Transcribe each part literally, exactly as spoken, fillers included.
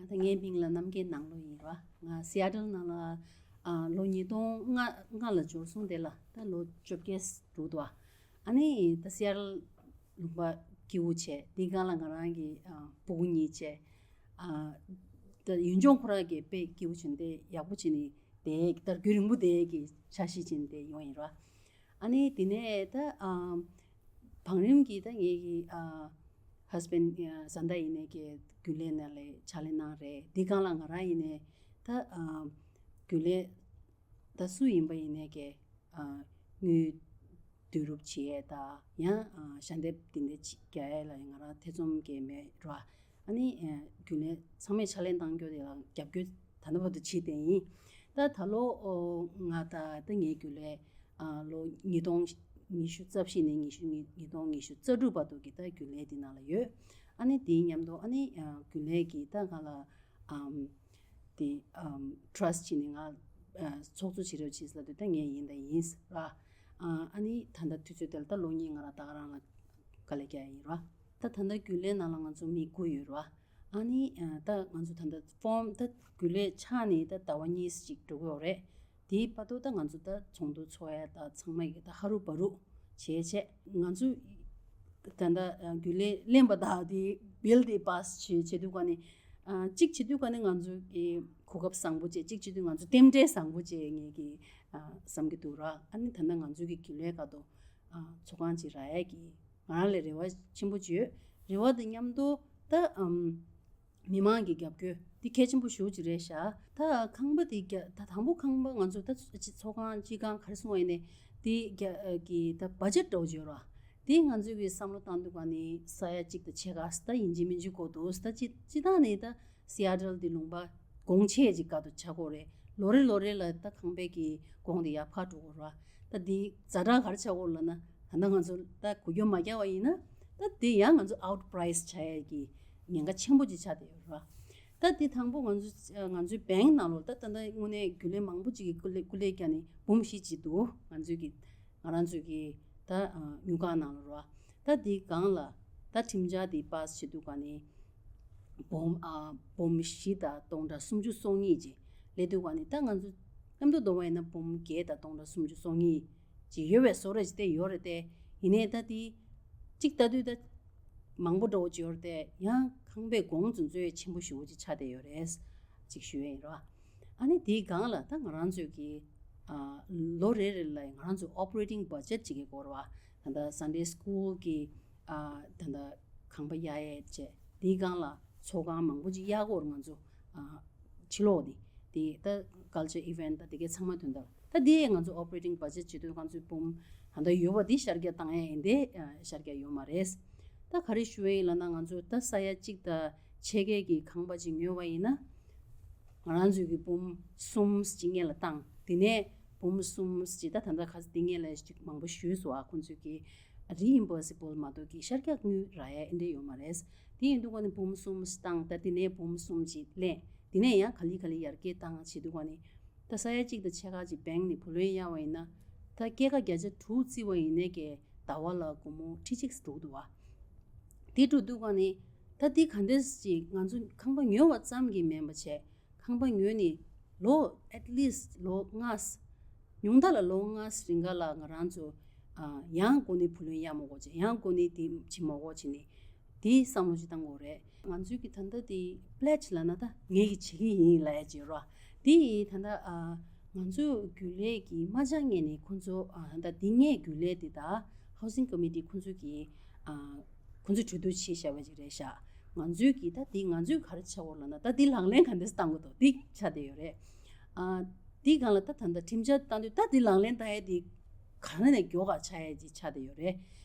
ད་ངའི་མིང་ལ་རྣམ་རྒྱལ་ནང་ལོ་ཡིན་ར། ང་སི་ཨ་ཊལ་ནང་ལ་ཨ་ལོ་ཉིས་སྟོང་ལྔ་ལྔ་ལ་འབྱོར་སོང་། དེ་ལ་ད་ལོ་བཅོ་བརྒྱད་འགྲོ་འདུག་ཨ་ནི་ད་སི་ཨ་ཊལ་ལུང་པ་སྐྱིད་པོ་བྱས། དེའི་སྒང་ལ་ང་རང་གི་ཨ་སྤུ་གུ་གཉིས་བྱས། ཨ་ད་ཡུལ་ལྗོངས་ཁོ་རང་གི་དཔེ་སྐྱིད་པོ་བྱུང་སྟེ་ཡག་པོ་བྱས་ནས་བསྡད། ད་རྒྱུན་རིང་པོ་བསྡད་ཀྱི་འཆར་གཞི་བྱས་ནས་བསྡད་ཡོང་ཡིན་ར། ཨ་ནི་དེ་ནས་ད་ཨ་བང་རིམ་གྱི་ད་ངེད་ཀྱི་ཨ་ཧས་བྷེན་ཌི་བཟའ་ཟླ་ཡིན་ནའི་གི་རྒྱུན་ལས་ནང་ལ་ཕྱག་ལས་གནང་རེད། འདི་སྒང་ལ་ང་རང་ཡིན་ནའི་ད་ཨ་རྒྱུན་ལས་ད་སུ་ཡིན་པ་ཡིན་ནའི་གི་ཨ་དངུལ་བསྡུ་རུབ་བྱེད་ཡས་ད་ཡང་ཨ་ཞལ་འདེབས་འདི་འདྲ་ཅིག་རྒྱག་ཡས་ལ་ང་རང་ཐེ་ཚོམ་གི་མེད་ར། ཨ་ནི་ཨ་རྒྱུན་ལས་ཚང་མས་ཕྱག་ལས་གནང་རྒྱུ་དེ་ལ་རྒྱབ་སྐྱོར་ད་ལྟ་བར་དུ་བྱེད་བསྡད་ཡིན། ད་ད་ལོ་ཨོ་ང་ད་ད་ངའི་རྒྱུན་ལས་ཨ་ལོ་ཉིས་སྟོང་ཉི་ཤུ་རྩ་བཞི་ནས་ཉི་ཤུ་ཉིས་ཉིས་སྟོང་ཉི་ཤུ་རྩ་དྲུག་བར་དུ་གི་ད་རྒྱུན་ལས་འདི་ནང་ལ་ཡོད། ཨ་ནི་དེའི་མཉམ་དུ་ཨ་ནི་ཨ་རྒྱུན་ལས་ཀྱི་ད་ང་ལ་ཨམ་དེ་ཨམ་ཊ་ར་སི་ཊི་བྱས་ནས་ང་ཨ་ཚོགས་གཙོ་བྱེད་རོགས་བྱེད་ཟེར་དུས་ད་ངས་ཡིན་ད་ཡིན་ཟེར་ར། ཨ་ཨ་ནི་ད་ལྟ་དུས་ཚོད་དེ་ལ་ད་ལོ་གཉིས་ང་རང་ད་ག་རང་ལ་དཀའ་ལས་རྒྱག་ཡིན་ར། ད་ད་ལྟ་རྒྱུན་ལས་ནང་ལ་ང་ཚོ་མི་དགུ་ཡོད་ར། ཨ་ནི་ཨ་ད་ང་ཚོ་ད་ལྟ་ཕོམ་ད་རྒྱུན་ལས་ཆགས་ནས་ད་ཟླ་བ་གཉིས་ཅིག་འགྲོ་གི་ཡོད་རེད། དེའི་བར་དུ་ད་ང་ཚོ་ད་ཚོགས་འདུ་ཚོགས་ཡ་ད་ཚང་མ་གི་ད་ཧ་རུ་བ་རུ་བྱས་བྱས། ང་ཚོ་ད་ལྟ་རྒྱུན་ལས་ལེན་པ་དང་དེ་བིལ་དེ་པ་སི་བྱེད་བྱེད་དུས་ག་ནས་གཅིག་བྱེད་དུས་ག་ནས་ང་ཚོ་གི་གོ་སྐབས་བཟང་པོ་བྱས། གཅིག་བྱེད་དུས་ང་ཚོ་རྟེན་འབྲེལ་བཟང་པོ་བྱས་ངས་གི་བསམ་གི་འདུག་ར། ཨ་ནི་ད་ལྟ་ང་ཚོ་གི་རྒྱུན་ལས་ཀ་ཏོ་ཚོགས་ཁང་ཅིག་རག་ཡས་གི་ང་རང་ལ་རེ་བ་ཆེན་པོ་ཅིག་ཡོད། རེ་བ་དང་མཉམ་དུ་ད་ཨམ་མི་མང་གི་རྒྱབ་སྐྱོར་འདི་གལ་ཆེན་པོ་ཞེ་པོ་ཅིག་རེད་ཤག་ད་ཁང་པ་འདི་རྒྱ་ད་དང་པོ་ཁང་པ་ང་ཚོ་ད་ཚོགས་ཁང་སྤྱི་ཁང་ག་རེ་གསུངས་པ་ཡིན་ནའི་འདི་རྒྱ་གི་ད་བ་ཇེཊ་འདྲ་བོ་ཅིག་ཡོད་ར། འདི་ང་ཚོས་གི་བསམ་བློ་བཏང་དུས་ག་ནི་ས་ཡ་གཅིག་དང་ཕྱེད་ཀ་ད་ཡིན་གཅིག་མིན་གཅིག་དགོས་འདུག་ད་སྤྱི་སྤྱི་བཏང་ནས་ད་སི་ཨ་ཊལ་འདི་ལུང་པ་གོང་ཆེ་ཅིག་ག་ཏོ་ཆགས་ཀྱི་ཡོད་རེད། ལོ་རེ་ལོ་རེ་ལ་ད་ཁང་པའི་གི་གོང་དེ་ཡར་འཕར་འགྲོ་གི་ཡོད་ར། ད་འདི་ཛ་དྲག་ག་རེ་ཆགས་ཀྱི་ཡོད་ལབ་ན། ད་ལྟ་ང་ཚོ་ད་གོ་སྐྱོན་མ་རྒྱག་པ་ཡིན་ན་ད་འདི་ཡང་ང་ཚོ་ཨའུཊ་པ་རའི་སི་ཆགས་ཡས་ཀྱི་ཉེན་ཁ་ཆེན་པོ་ཅིག་ཆགས་བསྡད་ཡོད་ར། ད་འདི་དང་པོ་ང་ཚོ་ང་ཚོའི་བེང་ནང་ལོགས་ད་ད་ལྟ་དངོས་གནས་རྒྱུན་ལས་མང་པོ་ཅིག་གིས་སྐུ་ལས་སྐུ་ལས་བསྐྱལ་ནས་འབུམ་བཞི་ཅིག་འདུག་ང་ཚོའི་གི་ང་རང་ཚོའི་གི་ད་ཨ་དངུལ་ཁང་ནང་ལ་རོ། ད་དེའི་སྒང་ལ་ད་ཁྲིམས་འཆར་དེ་པ་སི་བྱེད་དུས་ག་ནས་འབུམ་ཨ་འབུམ་བཞི་དང་སྟོང་ཕྲག་སུམ་ཅུ་སོ་གཉིས་ཅིག་སླེབས་དུས་ག་ནས། ད་ང་ཚོ་མཉམ་དུ་བསྡོམས་པ་ཡིན་ན་འབུམ་བརྒྱད་དང་སྟོང་ཕྲག་སུམ་ཅུ་སོ་གཉིས་ཅིག་ཡོད་པའི་བཟོ་འདྲ་ཅིག་བསྡད་ཡོད་རེད་དེ། ཡིན་ནའི་ད་དེ་གཅིག་ལྟ་དུས་ད་མང་པོ་འདྲ་བོ་ཅིག་ཡོད་རེད་དེ། ཡང་ཁང་པའི་གོང་ཚོ་ཚོད་ཆེན་པོ་ཞེ་པོ་ཅིག་ཆགས་བསྡད་ཡོད་རེད་ཅིག་ཞུ་ཡས་ཡིན་རོ། ཨ་ནི་དེའི་སྒང་ལ་ད་ང་རང་ཚོས་ཀྱི་ཨ་ལོ་རེ་རེ་ལ་ང་རང་ཚོ་ཨོ་པ་རེ་ཊིང་བ་ཇེཊ་ཅིག་གི་སྐོར་བ། ད་ལྟ་སན་ཌེ་སི་ཀུལ་གྱི་ཨ་ད་ལྟ་ཁང་པ་གཡར་ཡས་བྱས། དེའི་སྒང་ལ་ཚོགས་ཁང་མང་པོ་ཅིག་གཡར་དགོས་རེད། ང་ཚོ་ཨ་ཕྱི་ལོགས་དེ་དེ་ད་ཀལ་ཅར་ཨི་ཝེན་ཊི་ད་དེ་གའི་ཚང་མ་དོན་དག་ད་དེ་ང་ཚོ་ཨོ་པ་རེ་ཊིང་བ་ཇེཊ་བྱེད་དུས་ང་ཚོའི་འབུམ་ད་ལྟ་ཡོད་པ་དེ་ཤར་རྒྱག་བཏང་ཡས་ཡིན་ཏེ། ཨ་ཤར་རྒྱག་ཡོད་མ་རེད། ད་ག་རེ་ཞུ་ཡས་ཡིན་ལབ་ན། ང་ཚོ་ད་ས་ཡ་གཅིག་དང་ཕྱེད་ཀའི་གི་ཁང་པ་ཅིག་ཉོས་པ་ཡིན་ན། ང་རང་ཚོའི་གི་འབུམ་གསུམ་ཅིག་སྔོན་ལ་བཏང་། དེ་ནས་འབུམ་གསུམ་ཅིག་ད་ད་ལྟ་ག་ཚོད་དེ་སྔོན་ལ་ཅིག་མང་པོ་ཞུས་སོང་ཨ། ཁོང་ཚོས་གི་རི་ཨིམ་བར་སི་བལ་མ་གཏོགས་གི་ཤར་རྒྱག་དངུལ་རག་ཡས་ཨེ་འདྲ་ཡོད་མ་རེད། དེ་ཡིན་དུས་ག་ནས་འབུམ་གསུམ་ཅིག་བཏང་། ད་དེ་ནས་འབུམ་གསུམ་ཅིག་ལེན། དེ་ནས་ཡང་ག་ལེ་ག་ལེ་ཡར་རྒྱས་བཏང་བྱེད་དུས་ག་ནས། ད་ས་ཡ་གཅིག་དང་ཕྱེད་ཀ་ཅིག་བེང་ནས་བུ་ལོན་གཡར་བ་ཡིན་ན། ད་སྐྱེད་ཀ་བརྒྱ་ཆ་དྲུག་བརྩི་བ་ཡིན་ནའི་གི་ཟླ་བ་ལ་སྒོར་མོ་ཁྲི་གཅིག་འགྲོ་གི་འདུག་བ། དེ་འགྲོ་དུས་ག་ནས་ད་དེ་ག་འདྲས་ཅིག་ང་ཚོ་ཁང་པ་ཉོ་བ་ཙམ་གྱིས་མིན་པ་བྱས། ཁང་པ་ཉོས་ནས་ལོ་at least ལོ་ལྔ། ཉུང་མཐའ་ལ་ལོ་ལྔ་རིང་ག་ལ་ང་རང་ཚོ་ཨ་ཡང་སྒོ་ནས་བུ་ལོན་གཡར་མ་དགོས་བྱས། ཡང་སྒོ་ནས་དེ་བྱེད་མ་དགོས་བྱས་ནས་དེའི་བསམ་བློ་ཞིག་བཏང་དགོས་རེད། ང་ཚོའི་གི་ད་ལྟ་དེ་པི་ལེཇ་ལབ་ན་ད་ངས་གི་བྱེད་ཀྱི་ཡིན་ལབ་ཡ་ཅིག་ཡོད་ར། དེ་ཡིས་ད་ལྟ་ཨ་ང་ཚོ་རྒྱུན་ལས་ཀྱི་མ་ཆགས་སྔོན་ནས་ཁོང་ཚོ་ཨ་ད་ལྟ་དེ་སྔའི་རྒྱུན་ལས་དེ་དང་ཧའུ་སིང་ཀོ་མི་ཊི་ཁོང་ཚོ་གི་ཨ་ཁོང་ཚོས་གྲོས་བསྡུར་བྱས་བཞག་པ་ཅིག་རེད་ཤག་ང་ཚོའི་གི་ད་དེ་ང་ཚོས་ག་རེ་བྱ་དགོས་ལབ་ན། ད་དེ་ལག་ལེན་ག་འདྲས་བཏང་དགོས་འདུག་དེ་ཆགས་བསྡད་ཡོད་རེད། ཨ་དེའི་སྒང་ལ་ད་ད་ལྟ་ཁྲིམས་འཆར་བཏང་དུས་ད་དེ་ལག་ལེན་བཏང་ཡས་དེ་ག་ནས་མགྱོགས་ག་ཆགས་ཡས་ཅིག་ཆགས་བསྡད་ཡོད་རེད།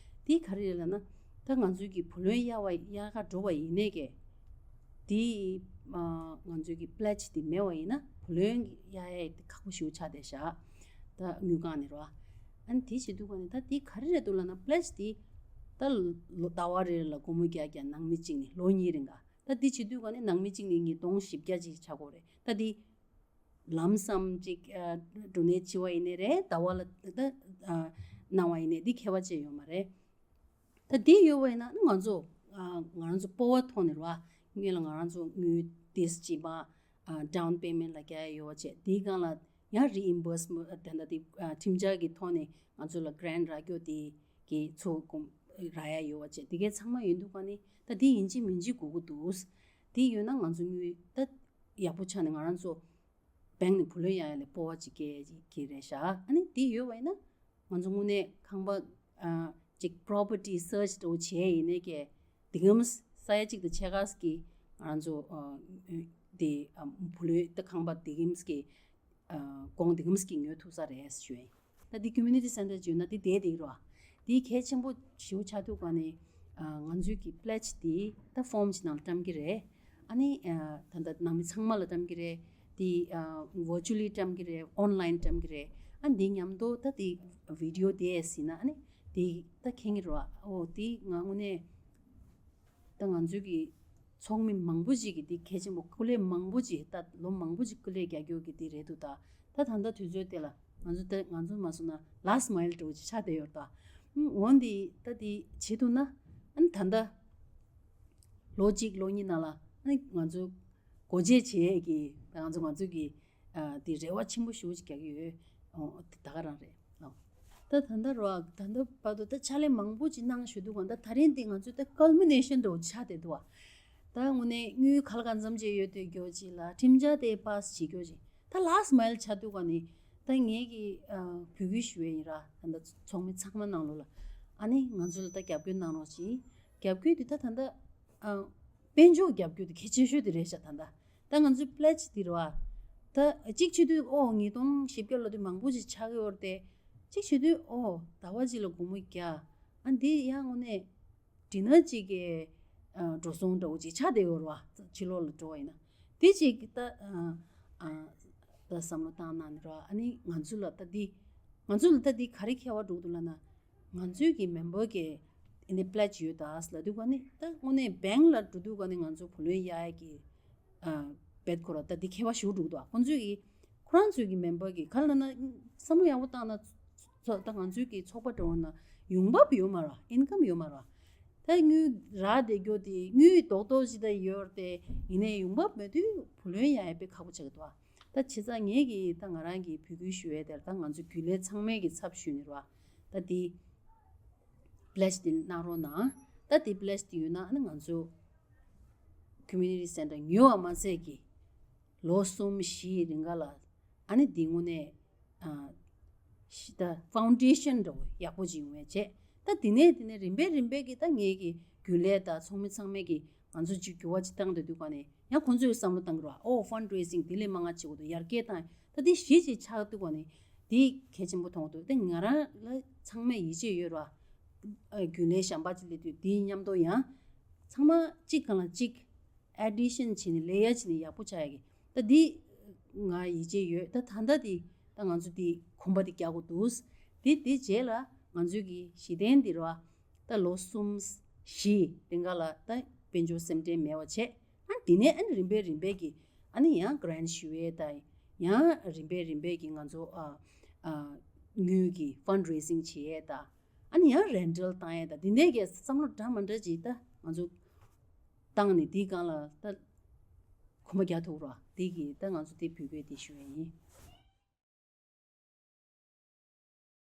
དེ་ག་རེ་རེད་ལབ་ན། ད་ང་ཚོའི་གི་བུ་ལོན་གཡར་བ་གཡར་ག་འགྲོ་བ་ཡིན་ནའི་གི་དེ་ཨ་ང་ཚོའི་གི་པི་ལེཇ་དེ་མེད་པ་ཡིན་ན་བུ་ལོན་གཡར་ཡས་དེ་ཁག་པོ་ཞེ་པོ་ཆགས་བསྡད་ཤག་ད་དངུལ་ཁང་ནས་རོ། ཨ་ནི་དེ་བྱེད་དུས་ག་ནས་ད་དེ་ག་རེ་རེད་འདུག་ལབ་ན། པི་ལེཇ་དེ་ད་ལོ་ཟླ་བ་རེ་རེ་ལ་སྒོར་མོ་བརྒྱ་བརྒྱ་ནང་མི་གཅིག་ནས་ལོ་གཉིས་རིང་ག་ད་དེ་བྱེད་དུས་ག་ནས་ནང་མི་གཅིག་ནས་ཉིས་སྟོང་བཞི་བརྒྱ་ཅིག་ཆགས་ཀྱི་ཡོད་རེད། ད་དེ་ལམ་སམ་ཅིག་ཨ་འགྲོ་ནས་བྱེད་པ་ཡིན་ནའི་རེད། ཟླ་བ་ལ་ད་ཨ་གནང་བ་ཡིན་ནའི་འདི་ཁྱད་པར་ཅིག་ཡོད་མ་རེད། ད་འདི་ཡོད་པ་ཡིན་ན་ང་ཚོ་ཨ་ང་རང་ཚོ་སྤོབས་པ་ཐོག་ནས་རེད་བ། སྔོན་ལ་ང་རང་ཚོ་དངུལ་ ཕིས་ཅིག་མ་down payment་ལ་རྒྱག་ཡ་ཡོད་པ་བྱས། དེའི་སྒང་ལ་ཡང་reimbursement་ད་ལྟ་དེ་ཁྲིམས་འཆར་གྱི་ཐོག་ནས་ང་ཚོ་ལ་grant་རག་རྒྱུ་དེ་གི་ཚུར་དགོངས་རག་ཡ་ཡོད་པ་བྱས། དེ་གའི་ཚང་མ་ཡོད་དུས་ག་ནས་ད་དེ་ཡིན་གཅིག་མིན་གཅིག་དགོས་ཀྱི་འདུག་དེ་ཡོད་ན་ང་ཚོ་དངུལ་ད་ཡག་པོ་ཆགས་ནས་ང་རང་ཚོ་bank་ནས་བུ་ལོན་གཡར་ཡ་ལ་སྤོབས་པ་ཅིག་སྐྱེ་གི་རེད་ཤག་ཨ་ནི་དེ་ཡོད་པ་ཡིན་ན་ང་ཚོ་དངོས་གནས་ཁང་པ་ཨ་ཅིག་property search་འདྲ་བོ་བྱས་ཡིན་ནའི་གི་དེ་གམ་ས་ཡ་གཅིག་དང་ཕྱེད་ཀ་གི་ང་ཚོ་ཨ་དེ་ཨ་བུ་ལོན་ད་ཁང་པ་དེ་གམ་གི་ཨ་གོང་དེ་གམ་གི་ཉོ་ཐུབ་ས་རེད་ཞུ་ཡིན། ད་འདི་community center་བྱས་ན་འདི་བསྡད་བསྡད་རོ། འདི་གལ་ཆེན་པོ་ཞེ་པོ་ཆགས་དུས་ག་ནས་ང་ཚོའི་གི་pledge་འདི་ད་form་ཅིག་ནང་ལ་བཀྲམ་གི་རེད། ཨ་ནི་ད་ལྟ་ནང་མི་ཚང་མ་ལ་བཀྲམ་གི་རེད། འདི་virtually་བཀྲམ་གི་རེད། online་བཀྲམ་གི་རེད། ཨ་འདི་མཉམ་དུ་ད་འདི་video་འདི་ཨེ་ཟིན་ན་ཨ་ནི་འདི་ད་མཁྱེན་གི་རེད་བ། ཨོ་འདི་ང་དངོས་གནས་ད་ང་ཚོའི་གི་ཚོགས་མི་མང་པོ་ཞིག་གིས་འདི་གལ་ཆེན་པོ་སྐུ་ལས་མང་པོ་ཅིག་ད་ལོ་མང་པོ་ཅིག་སྐུ་ལས་རྒྱག་རྒྱུ་གི་འདི་རེད་འདུག་ད་ད་ད་ལྟ་དུས་ཚོད་དེ་ལ་ང་ཚོ་ད་ང་ཚོ་མ་སོང་ན་last mile་འདྲ་བོ་ཅིག་ཆགས་བསྡད་ཡོད་ད། འོན་ཏེ་ད་འདི་བྱེད་ཐུབ་ན་ཨ་ནི་ད་ལྟ་ལོ་གཅིག་ལོ་གཉིས་ནང་ལ་ཨ་ནི་ང་ཚོ་སྒོ་འབྱེད་བྱེད་ཡས་ཀྱི་ད་ང་ཚོ་ང་ཚོ་གི་ཨ་དེ་རེ་བ་ཆེན་པོ་ཞེ་པོ་ཅིག་རྒྱག་གི་ཡོད། ཨོ་དེ་ད་ག་རང་རེད། ཨོ་ད་ད་ལྟ་རོ་ད་ལྟ་བར་དུ་ད་ཕྱག་ལས་མང་པོ་ཅིག་གནང་བཞུགས་འདུག་ག་ད་ད་རིང་འདི་ང་ཚོ་ད་culmination་འདྲ་བོ་ཆགས་བསྡད་འདུག་བ། ད་དངོས་གནས་དངུལ་ག་ལ་གང་འཚམ་ཅིག་ཡོད་དུས་རྒྱོ་ཅིག་ལ་ཁྲིམས་འཆར་དེ་pass་བྱེད་རྒྱོ་ཅིག་ད་last mile་ཆགས་འདུག་ག་ནི་ད་ངས་ཀྱི་ཨ་འབོད་སྐུལ་ཞུ་ཡས་ཡིན་ར། ད་ལྟ་ཚོགས་མི་ཚང་མ་ནང་ལོགས་ལ་ཨ་ནི་ང་ཚོ་ལ་ད་རྒྱབ་སྐྱོར་གནང་རོགས་གྱིས། རྒྱབ་སྐྱོར་དེ་ད་ད་ལྟ་ཨ་དཔལ་འབྱོར་རྒྱབ་སྐྱོར་དེ་གལ་ཆེ་ཤོས་དེ་རེད་ཤག་ད་ལྟ། ད་ང་ཚོའི་pledge་འདི་རེད་བ། ད་གཅིག་བྱེད་དུས་ཨོ་ཉིས་སྟོང་བཞི་བརྒྱ་ལོ་དུས་མང་པོ་ཅིག་ཆགས་ཀྱི་ཡོད་རེད་དེ། གཅིག་བྱེད་དུས་ཨོ་ཟླ་བ་གཅིག་ལ་སྒོར་མོ་བརྒྱ། ཨ་འདི་ཡང་དངོས་གནས་dinner་གཅིག་གི་ཨ་འགྲོ་སོང་འདྲ་བོ་ཅིག་ཆགས་བསྡད་ཡོད་རེད་བ། ཕྱི་ལོགས་ལ་འགྲོ་བ་ཡིན་ན་དེ་གཅིག་གི་ད་ཨ་ཨ་ད་བསམ་བློ་བཏང་གནང་ནི་རེད་བ། ཨ་ནི་ང་ཚོ་ལ་ད་འདི་ང་ཚོ་ལ་ད་འདི་ག་རེ་ཁྱད་པར་འགྲོ་གི་འདུག་ལབ་ན། ང་ཚོའི་གི་member་གི་ཨ་ནི་pledge་ཡོད་ད་ལབ་དུས་ག་ནི་ད་དངོས་གནས་bank་ལ་འགྲོ་དུས་ག་ནི་ང་ཚོ་བུ་ལོན་གཡར་ཡས་གི་ཨ་བེད་ཁོ་ར་ད་འདི་ཁྱད་པར་ཞེ་པོ་འགྲོ་གི་འདུག་ཁོང་ཚོའི་གི་ཁོ་རང་ཚོའི་གི་member་གི་ག་ལབ་ན་བསམ་བློ་ཡག་པོ་བཏང་ན་ཚོ་ད་ང་ཚོའི་གི་ཚོགས་པ་འདྲ་བོ་ན་ཡོང་འབབ་ཡོད་མ་རེད། income་ཡོད་མ་རེད། ད་དངུལ་རག་བསྡད་རྒྱུ་དེ་དངུལ་རྡོག་རྡོག་ཅིག་ད་ཡོད་རེད་དེ། ཡིན་ནའི་ཡོང་འབབ་མེད་དུས་བུ་ལོན་གཡར་ཡས་དཔེ་ཁག་པོ་ཆགས་ཀྱི་འདུག་ད་བྱས་ཙང་ངས་ཀྱི་ད་ང་རང་གི་འབོད་སྐུལ་ཞུ་ཡས་དེར་ད་ང་ཚོ་རྒྱུན་ལས་ཚང་མས་ཀྱི་ཚབ་ཞུས་ནས་རེད་བ། ད་འདི་pledge་འདི་གནང་རོགས་གནང་། ད་འདི་pledge་འདི་ཡོད་ན་ཨ་ནི་ང་ཚོ་community center་ཉོ་བ་མ་ཟད་ཀྱི་ལོ་གསུམ་བཞི་རིང་ག་ལ་ཨ་ནི་འདི་དངོས་གནས་ཨ་ཤི་ད་foundation་འདྲ་བོ་ཡག་པོ་ཅིག་ཡོང་བའི་ཆེད། ད་དེ་ནས་དེ་ནས་རིམ་པས་རིམ་པས་ཀྱི་ད་ངེད་ཀྱི་རྒྱུན་ལས་དང་ཚོགས་མི་ཚང་མས་ཀྱི་ང་ཚོ་ཅིག་འགྱུར་བ་ཅིག་བཏང་བསྡད་དུས་ག་ནས་ཡང་ཁོང་ཚོས་བསམ་བློ་བཏང་གི་རེད་བ། ཨོ་fundraising་དེ་ལས་མང་ང་བྱེད་དགོས་འདུག་ཡར་རྒྱས་བཏང་ད་དེ་གཞི་ཅིག་ཆགས་དུས་ག་ནས་དེ་གལ་ཆེན་པོ་མཐོང་གི་འདུག་དེ་ང་རང་ལ་ཚང་མས་ཡིད་ཆེས་ཡོད་རེད་བ། ཨ་རྒྱུན་ལས་གཞན་པ་ཅིག་སླེབས་དུས་དེའི་མཉམ་དུ་ཡང་ཚང་མ་གཅིག་སྒང་ལ་གཅིག addition་བྱས་ནས་layer་བྱས་ནས་ཡག་པོ་ཆགས་ཡག་གི་ད་འདི་ང་ཡིད་ཆེས་ཡོད། ད་ད་ལྟ་འདི་ད་ང་ཚོ་འདི་གོམ་པ་འདི་རྒྱག་དགོས་འདུག་འདི་འདི་རྗེས་ལ་ང་ཚོའི་གི་གཞི་རྟེན་འདི་རེད་བ། ད་ལོ་གསུམ་བཞི་རིང་ག་ལ་ད་དཔལ་འབྱོར་སེམས་ཁྲལ་མེད་པ་བྱས། ཨ་འདི་ནས་ཨ་ནི་རིམ་པས་རིམ་པས་ཀྱི་ཨ་ནི་ཡང་grant་ཞུ་ཡས་ད་ཡང་རིམ་པས་རིམ་པས་ཀྱི་ང་ཚོ་ཨ་ཨ་དངུལ་གྱི་fundraising་བྱེད་ཡས་ད་ཨ་ནི་ཡང་rental་བཏང་ཡས་ད་འདི་འདྲས་ཀྱི་བསམ་བློ་འདྲ་མ་འདྲ་ཅིག་ད་ང་ཚོ་བཏང་ནས་དེའི་སྒང་ལ་ད་གོམ་པ་རྒྱག་ཐུབ་ར། དེ་གི་ད་ང་ཚོ་དེ་འབོད་སྐུལ་དེ་ཞུ་ཡ་ཡིན།